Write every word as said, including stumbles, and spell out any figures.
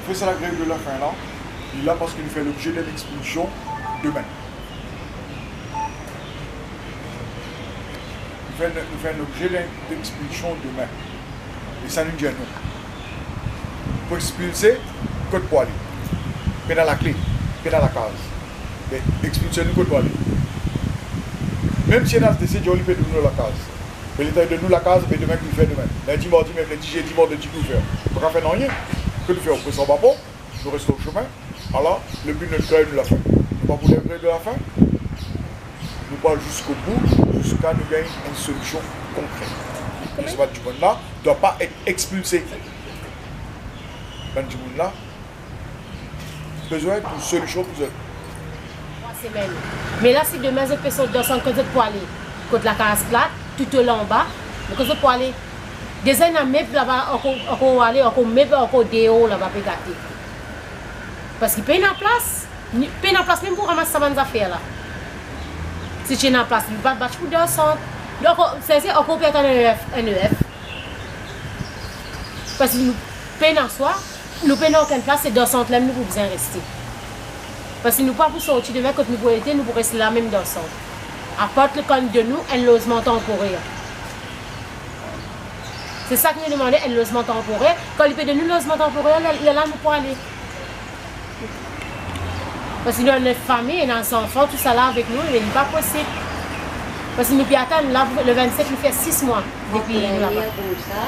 Apre sa, lagrev de lafin la, li la parski nou fer lobzie d'enn expilsion demin. Nou fer, nou fer lobzie d'enn expilsion demin. E sa nou dir nou, pou expilse, kot pou ale? Pena lakle, pena lakaz. Me expilse nou, kot pou ale? Mem si ena H D C dir li pe donn nou lakaz, me letan li donn nou lakaz, me demin ki fer demin? Lindi, mardi, merkredi, zedi, vandredi, ki nou fer? Pa kapav fer nanye. Kot nou fer? Ou pres anba pon, nou reste o sime. Ala, lebi nou lagrev de lafin. Nou pa pou lagrev de lafin. Nou pou al ziska bou, ziska nou gagn enn solision konkret. E sa bann dimoun la dwa pa et expilse. Bann dimoun la bezwin trouv solision pou zot. Trwa semenn. Me la, si demin zot pe sort dan sant, kot zot pou ale? Kot lakaz plat, touto lanba, me kot zot pou ale? Deza ena meb laba, ankor, ankor ale, ankor meb, ankor deor laba pe gate. Parski pena plas, ni, pena plas mem pou ramas sa bann zafer la. Si ti ena plas, li pa, pa ti pou dan sant. Donk, sezi, ankor pe atann enn E F, enn E F. Parski nou pena swa, nou pena okenn plas, se dan sant la nou pou bizin reste. Parski nou pa pou sorti demin, kot nou pou rete, nou pou reste la mem dan sant. Apart lekan li donn nou enn lozman tanporer. Se sa ki nou demande, enn lozman tanporer. Kan li pe donn nou lozman tanporer, le, lerla nou pou ale. Parski nou ena fami, ena zanfan, tousala avek nou, me li pa posib. Parski nou pe atann la, le vennset, nou fer sis mwa depi nou laba. Koumsa.